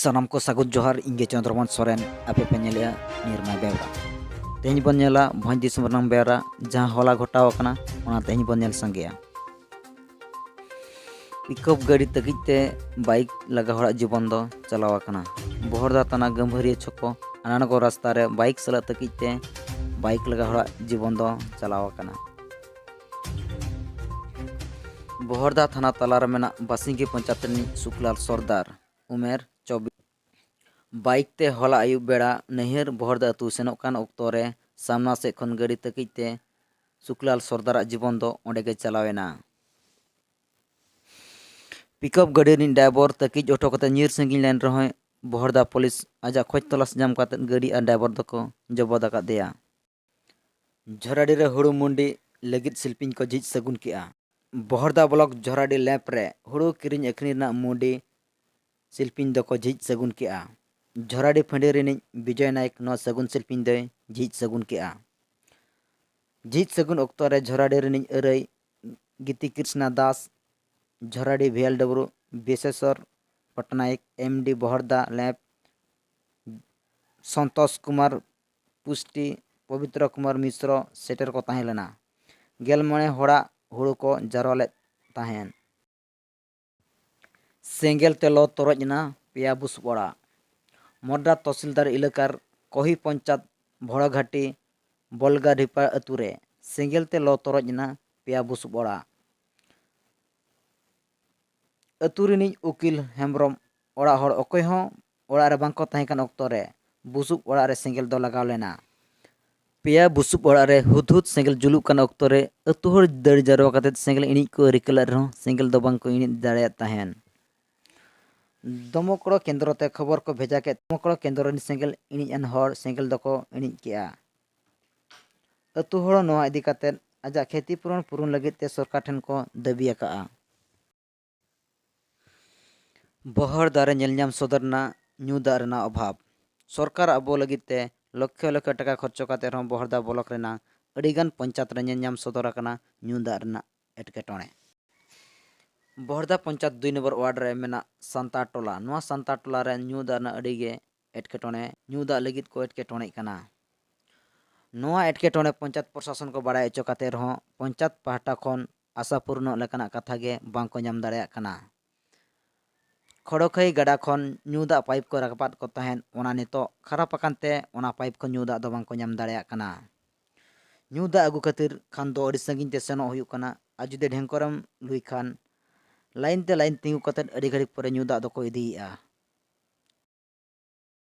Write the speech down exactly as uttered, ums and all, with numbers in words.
ᱥᱟᱱᱟᱢ ᱠᱚ ᱥᱟᱹᱜᱩᱱ ᱡᱚᱦᱟᱨ, ᱤᱧ ᱜᱮ ᱪᱚᱱᱫᱨᱚᱢᱳᱦᱚᱱ ᱥᱚᱨᱮᱱ, ᱟᱯᱮ ᱯᱮ ᱧᱮᱞᱮᱜᱼᱟ ᱱᱤᱨᱢᱟᱭ ᱵᱮᱣᱨᱟ᱾ ᱛᱮᱦᱮᱧ ᱵᱚᱱ ᱧᱮᱞᱟ ᱵᱷᱚᱸᱡᱽ ᱫᱤᱥᱚᱢ ᱨᱮᱱᱟᱜ ᱵᱮᱣᱨᱟ, ᱡᱟᱦᱟᱸ ᱦᱚᱞᱟ ᱜᱷᱚᱴᱟᱣ ᱟᱠᱟᱱᱟ, ᱚᱱᱟ ᱛᱮᱦᱮᱧ ᱵᱚᱱ ᱧᱮᱞ ᱥᱟᱸᱜᱮᱭᱟ᱾ ᱯᱤᱠᱟᱯ ᱜᱟᱹᱰᱤ ᱛᱟᱹᱠᱤᱡ ᱛᱮ ᱵᱟᱭᱤᱠ ᱞᱟᱜᱟ ᱦᱚᱲᱟᱜ ᱡᱤᱵᱚᱱ ᱫᱚ ᱪᱟᱞᱟᱣ ᱟᱠᱟᱱᱟ᱾ ᱵᱚᱦᱚᱲᱫᱟ ᱛᱷᱟᱱᱟ ᱜᱟᱹᱢᱵᱷᱟᱹᱨᱤᱭᱟᱹ ᱪᱷᱚᱠᱚ ᱟᱱᱟᱱᱜᱚᱲ ᱨᱟᱥᱛᱟ ᱨᱮ ᱵᱟᱭᱤᱠ ᱥᱟᱞᱟᱜ ᱛᱟᱹᱠᱤᱡ ᱛᱮ ᱵᱟᱭᱤᱠ ᱞᱟᱜᱟ ᱦᱚᱲᱟᱜ ᱡᱤᱵᱚᱱ ᱫᱚ ᱪᱟᱞᱟᱣ ᱟᱠᱟᱱᱟ᱾ ᱵᱚᱦᱚᱲᱫᱟ ᱛᱷᱟᱱᱟ ᱛᱟᱞᱟ ᱨᱮ ᱢᱮᱱᱟᱜ ᱵᱟᱥᱤᱝᱜᱤ ᱯᱚᱧᱪᱟᱭᱮᱛ ᱨᱤᱱᱤᱡ ᱥᱩᱠᱞᱟᱞ ᱥᱚᱨᱫᱟᱨ, ᱩᱢᱮᱨ ᱪᱚᱵᱵᱤᱥ, ᱵᱟᱭᱤᱠ ᱛᱮ ᱦᱚᱞᱟ ᱟᱹᱭᱩᱵ ᱵᱮᱲᱟ ᱱᱟᱹᱭᱦᱟᱹᱨ ᱵᱚᱦᱚᱲᱫᱟ ᱟᱹᱛᱩ ᱥᱮᱱᱚᱜ ᱠᱟᱱ ᱚᱠᱛᱚ ᱨᱮ ᱥᱟᱢᱱᱟ ᱥᱮᱫ ᱠᱷᱚᱱ ᱜᱟᱹᱰᱤ ᱛᱟᱹᱠᱤᱡ ᱛᱮ ᱥᱩᱠᱞᱟᱞ ᱥᱚᱨᱫᱟᱨᱟᱜ ᱡᱤᱵᱚᱱ ᱫᱚ ᱚᱸᱰᱮ ᱜᱮ ᱪᱟᱞᱟᱣ ᱮᱱᱟ᱾ ᱯᱤᱠᱟᱯ ᱜᱟᱹᱰᱤ ᱨᱤᱱᱤᱡ ᱰᱟᱭᱵᱚᱨ ᱛᱟᱹᱠᱤᱡ ᱚᱴᱚ ᱠᱟᱛᱮ ᱧᱤᱨ ᱥᱟᱺᱜᱤᱧ ᱞᱮᱱ ᱨᱮᱦᱚᱸᱭ, ᱵᱚᱦᱚᱲᱫᱟ ᱯᱩᱞᱤᱥ ᱟᱡᱟᱜ ᱠᱷᱚᱡᱽ ᱛᱚᱞᱟᱥ ᱧᱟᱢ ᱠᱟᱛᱮ ᱜᱟᱹᱰᱤ ᱟᱨ ᱰᱟᱭᱵᱚᱨ ᱫᱚᱠᱚ ᱡᱚᱵᱚᱫ ᱟᱠᱟᱫᱮᱭᱟ᱾ ᱡᱷᱚᱨᱟᱰᱤ ᱨᱮ ᱦᱩᱲᱩ ᱢᱩᱱᱰᱤ ᱞᱟᱹᱜᱤᱫ ᱥᱤᱞᱯᱤᱧ ᱠᱚ ᱡᱷᱤᱡ ᱥᱟᱹᱜᱩᱱ ᱠᱮᱜᱼᱟ᱾ ᱵᱚᱦᱚᱲᱫᱟ ᱵᱞᱚᱠ ᱡᱷᱚᱨᱟᱰᱤ ᱞᱮᱢᱯ ᱨᱮ ᱦᱩᱲᱩ ᱠᱤᱨᱤᱧ ᱟᱹᱠᱷᱨᱤᱧ ᱨᱮᱱᱟᱜ ᱢᱩᱱᱰᱤ ᱥᱤᱞᱯᱤᱧ ᱫᱚᱠᱚ ᱡᱷᱤᱡ ᱥᱟᱹᱜᱩᱱ ᱠᱮᱜᱼᱟ᱾ ᱡᱷᱚᱨᱟᱰᱤ ᱯᱷᱟᱹᱰᱤ ᱨᱤᱱᱤᱡ ᱵᱤᱡᱚᱭ ᱱᱟᱭᱮᱠ ᱱᱚᱣᱟ ᱥᱟᱹᱜᱩᱱ ᱥᱤᱞᱯᱤᱧ ᱫᱚᱭ ᱡᱷᱤᱡ ᱥᱟᱹᱜᱩᱱ ᱠᱮᱜᱼᱟ᱾ ᱡᱷᱤᱡ ᱥᱟᱹᱜᱩᱱ ᱚᱠᱛᱚ ᱨᱮ ᱡᱷᱚᱨᱟᱰᱤ ᱨᱤᱱᱤᱡ ᱟᱹᱨᱟᱹᱭ ᱜᱤᱛᱤ ᱠᱨᱤᱥᱱᱟ ᱫᱟᱥ, ᱡᱷᱚᱨᱟᱰᱤ ᱵᱷᱤ ᱮᱞ ᱰᱚᱵᱞᱩ ᱵᱤᱥᱮᱥᱚᱨ ᱯᱚᱴᱱᱟᱭᱮᱠ, ᱮᱢ ᱰᱤ ᱵᱚᱦᱚᱲᱫᱟ ᱞᱮᱢᱯ, ᱥᱚᱱᱛᱳᱥ ᱠᱩᱢᱟᱨ ᱯᱩᱥᱴᱤ, ᱯᱚᱵᱤᱛᱨᱚ ᱠᱩᱢᱟᱨ ᱢᱤᱥᱨᱚ ᱥᱮᱴᱮᱨ ᱠᱚ ᱛᱟᱦᱮᱸ ᱞᱮᱱᱟ᱾ ᱜᱮᱞ ᱢᱚᱬᱮ ᱦᱚᱲᱟᱜ ᱦᱩᱲᱩ ᱠᱚ ᱡᱟᱨᱣᱟ ᱞᱮᱫ ᱛᱟᱦᱮᱸᱫ᱾ ᱥᱮᱸᱜᱮᱞ ᱛᱮ ᱞᱚ ᱛᱚᱨᱚᱡ ᱮᱱᱟ ᱯᱮᱭᱟ ᱵᱩᱥᱩᱵ ᱚᱲᱟᱜ᱾ ᱢᱚᱰᱨᱟ ᱛᱚᱦᱥᱤᱞᱫᱟᱨ ᱮᱞᱟᱠᱟᱨ ᱠᱚᱦᱤ ᱯᱚᱧᱪᱟᱭᱮᱛ ᱵᱷᱚᱲᱟᱜᱷᱟᱴᱤ ᱵᱚᱞᱜᱟᱰᱷᱤᱯᱟ ᱟᱹᱛᱩ ᱨᱮ ᱥᱮᱸᱜᱮᱞ ᱛᱮ ᱞᱚ ᱛᱚᱨᱚᱡ ᱮᱱᱟ ᱯᱮᱭᱟ ᱵᱩᱥᱩᱵ ᱚᱲᱟᱜ᱾ ᱟᱹᱛᱩ ᱨᱤᱱᱤᱡ ᱩᱠᱤᱞ ᱦᱮᱢᱵᱨᱚᱢ ᱚᱲᱟᱜ ᱦᱚᱲ ᱚᱠᱚᱭ ᱦᱚᱸ ᱚᱲᱟᱜ ᱨᱮ ᱵᱟᱝᱠᱚ ᱛᱟᱦᱮᱸ ᱠᱟᱱ ᱚᱠᱛᱚ ᱨᱮ ᱵᱩᱥᱩᱵ ᱚᱲᱟᱜ ᱨᱮ ᱥᱮᱸᱜᱮᱞ ᱫᱚ ᱞᱟᱜᱟᱣ ᱞᱮᱱᱟ᱾ ᱯᱮᱭᱟ ᱵᱩᱥᱩᱵ ᱚᱲᱟᱜ ᱨᱮ ᱦᱩᱫᱽᱦᱩᱫᱽ ᱥᱮᱸᱜᱮᱞ ᱡᱩᱞᱩᱜ ᱠᱟᱱ ᱚᱠᱛᱚ ᱨᱮ ᱟᱹᱛᱩ ᱦᱚᱲ ᱫᱟᱹᱲ ᱡᱟᱨᱣᱟ ᱠᱟᱛᱮ ᱥᱮᱸᱜᱮᱞ ᱤᱬᱤᱡ ᱠᱚ ᱨᱤᱠᱟᱹ ᱞᱮᱫ ᱨᱮᱦᱚᱸ ᱥᱮᱸᱜᱮᱞ ᱫᱚ ᱵᱟᱝᱠᱚ ᱤᱬᱤᱡ ᱫᱟᱲᱮᱭᱟᱫ ᱛᱟᱦᱮᱸᱱ᱾ ᱫᱚᱢᱚᱠᱚᱲᱚ ᱠᱮᱱᱫᱨᱚ ᱛᱮ ᱠᱷᱚᱵᱚᱨ ᱠᱚ ᱵᱷᱮᱡᱟ ᱠᱮᱫ᱾ ᱫᱚᱢᱚᱠᱚᱲᱚ ᱠᱮᱱᱫᱨᱚ ᱨᱤᱱ ᱥᱮᱸᱜᱮᱞ ᱤᱬᱤᱡ ᱟᱱ ᱦᱚᱲ ᱥᱮᱸᱜᱮᱞ ᱫᱚᱠᱚ ᱤᱬᱤᱡ ᱠᱮᱜᱼᱟ᱾ ᱟᱹᱛᱩ ᱦᱚᱲ ᱱᱚᱣᱟ ᱤᱫᱤ ᱠᱟᱛᱮ ᱟᱡᱟᱜ ᱠᱷᱮᱛᱤ ᱯᱩᱨᱚᱱ ᱯᱩᱨᱩᱱ ᱞᱟᱹᱜᱤᱫ ᱛᱮ ᱥᱚᱨᱠᱟᱨ ᱴᱷᱮᱱ ᱠᱚ ᱫᱟᱹᱵᱤ ᱟᱠᱟᱜᱼᱟ᱾ ᱵᱚᱦᱚᱲᱫᱟ ᱨᱮ ᱧᱮᱞ ᱧᱟᱢ ᱥᱚᱫᱚᱨ ᱮᱱᱟ ᱧᱩ ᱫᱟᱜ ᱨᱮᱱᱟᱜ ᱚᱵᱷᱟᱵᱽ᱾ ᱥᱚᱨᱠᱟᱨ ᱟᱵᱚ ᱞᱟᱹᱜᱤᱫ ᱛᱮ ᱞᱚᱠᱷᱚ ᱞᱚᱠᱷᱚ ᱴᱟᱠᱟ ᱠᱷᱚᱨᱪᱚ ᱠᱟᱛᱮ ᱨᱮᱦᱚᱸ ᱵᱚᱦᱚᱲᱫᱟ ᱵᱞᱚᱠ ᱨᱮᱱᱟᱜ ᱟᱹᱰᱤᱜᱟᱱ ᱯᱚᱧᱪᱟᱭᱮᱛ ᱨᱮ ᱧᱮᱞ ᱧᱟᱢ ᱥᱚᱫᱚᱨ ᱟᱠᱟᱱᱟ ᱧᱩ ᱫᱟᱜ ᱨᱮᱱᱟᱜ ᱮᱴᱠᱮᱴᱚᱬᱮ᱾ ᱵᱚᱦᱚᱲᱫᱟ ᱯᱚᱧᱪᱟᱭᱮᱛ ᱫᱩᱭ ᱱᱚᱢᱵᱚᱨ ᱣᱟᱨᱰ ᱨᱮ ᱢᱮᱱᱟᱜ ᱥᱟᱱᱛᱟᱲ ᱴᱚᱞᱟ, ᱱᱚᱣᱟ ᱥᱟᱱᱛᱟᱲ ᱴᱚᱞᱟ ᱨᱮ ᱧᱩ ᱫᱟᱜ ᱨᱮᱱᱟᱜ ᱟᱹᱰᱤ ᱜᱮ ᱮᱴᱠᱮᱴᱚᱬᱮ, ᱧᱩ ᱫᱟᱜ ᱞᱟᱹᱜᱤᱫ ᱠᱚ ᱮᱴᱠᱮᱴᱚᱬᱮᱜ ᱠᱟᱱᱟ᱾ ᱱᱚᱣᱟ ᱮᱴᱠᱮᱴᱚᱬᱮ ᱯᱚᱧᱪᱟᱭᱮᱛ ᱯᱨᱚᱥᱟᱥᱚᱱ ᱠᱚ ᱵᱟᱲᱟᱭ ᱦᱚᱪᱚ ᱠᱟᱛᱮ ᱨᱮᱦᱚᱸ ᱯᱚᱧᱪᱟᱭᱮᱛ ᱯᱟᱦᱴᱟ ᱠᱷᱚᱱ ᱟᱥᱟ ᱯᱩᱨᱱᱚᱜ ᱞᱮᱠᱟᱱᱟᱜ ᱠᱟᱛᱷᱟ ᱜᱮ ᱵᱟᱝ ᱠᱚ ᱧᱟᱢ ᱫᱟᱲᱮᱭᱟᱜ ᱠᱟᱱᱟ᱾ ᱠᱷᱚᱲᱚᱠᱷᱟᱹᱭ ᱜᱟᱰᱟ ᱠᱷᱚᱱ ᱧᱩ ᱫᱟᱜ ᱯᱟᱭᱤᱯ ᱠᱚ ᱨᱟᱠᱟᱵᱟᱫ ᱠᱚ ᱛᱟᱦᱮᱸᱫ, ᱚᱱᱟ ᱱᱤᱛᱚᱜ ᱠᱷᱟᱨᱟᱯ ᱟᱠᱟᱱ ᱛᱮ ᱚᱱᱟ ᱯᱟᱭᱤᱯ ᱠᱷᱚᱱ ᱧᱩ ᱫᱟᱜ ᱫᱚ ᱵᱟᱝ ᱠᱚ ᱧᱟᱢ ᱫᱟᱲᱮᱭᱟᱜ ᱠᱟᱱᱟ᱾ ᱧᱩ ᱫᱟᱜ ᱟᱹᱜᱩ ᱠᱷᱟᱹᱛᱤᱨ ᱠᱷᱟᱱ ᱫᱚ ᱟᱹᱰᱤ ᱥᱟᱺᱜᱤᱧ ᱛᱮ ᱥᱮᱱᱚᱜ ᱦᱩᱭᱩᱜ ᱠᱟᱱᱟ, ᱟᱨ ᱡᱩᱫᱤ ᱰᱷᱮᱝᱠᱚᱨᱮᱢ ᱞᱩᱭ ᱠᱷᱟᱱ ᱞᱟᱭᱤᱱ ᱛᱮ ᱞᱟᱭᱤᱱ ᱛᱤᱸᱜᱩ ᱠᱟᱛᱮᱫ ᱟᱹᱰᱤ ᱜᱷᱟᱹᱲᱤᱡ ᱯᱚᱨᱮ ᱧᱩ ᱫᱟᱜ ᱫᱚᱠᱚ ᱤᱫᱤᱭᱮᱫᱼᱟ᱾